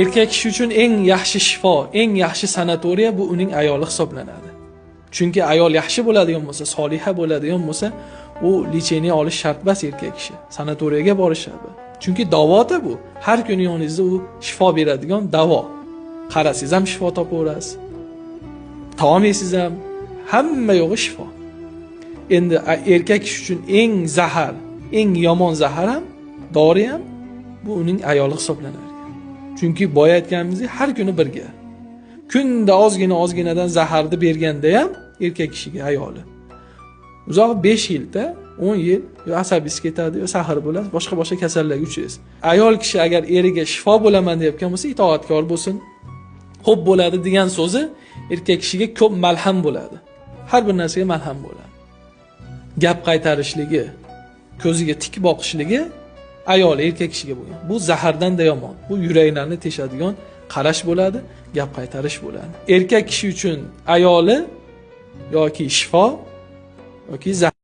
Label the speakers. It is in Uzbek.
Speaker 1: Erkak kishi uchun eng yaxshi shifo, eng yaxshi sanatoriya bu uning ayoli hisoblanadi. Chunki ayol yaxshi bo'ladigan bo'lsa, soliha bo'ladigan bo'lsa, u lecheniya olish shart emas erkak kishi. Sanatoriyaga borish shart. Chunki davoda bu. Har kuni yoningizda u shifo beradigan davo. Qarasangiz ham shifo topaverasiz. Taom yesangiz ham hamma yo'g'i shifo. Endi erkak kishi uchun eng zahar, eng yomon zahar ham, dori ham bu uning ayoli hisoblanadi. Chunki boya aytganimizdek har kuni birga. Kunda ozgina ozginadan zaharni berganda ham erkak kishiga ayoli. Uzoq 5 yilda, 10 yil yo asabiysi ketadi, yo sahr bo'ladi, boshqa-boshqa kasallarga uchraysiz. Ayol kishi agar eriga shifo bo'laman deyotgan bo'lsa, itoatkor bo'lsin, xo'p bo'ladi degan so'zi erkak kishiga ko'p malham bo'ladi. Har bir narsaga malham bo'ladi. Gap qaytarishligi, ko'ziga tik boqishligi ayol erkak kishiga bo'lgan. Bu zahardan da yomon. Bu yuraklarni teshadigan qarash bo'ladi, gap qaytarish bo'ladi. Erkak kishi uchun ayoli yoki shifo yoki zahar.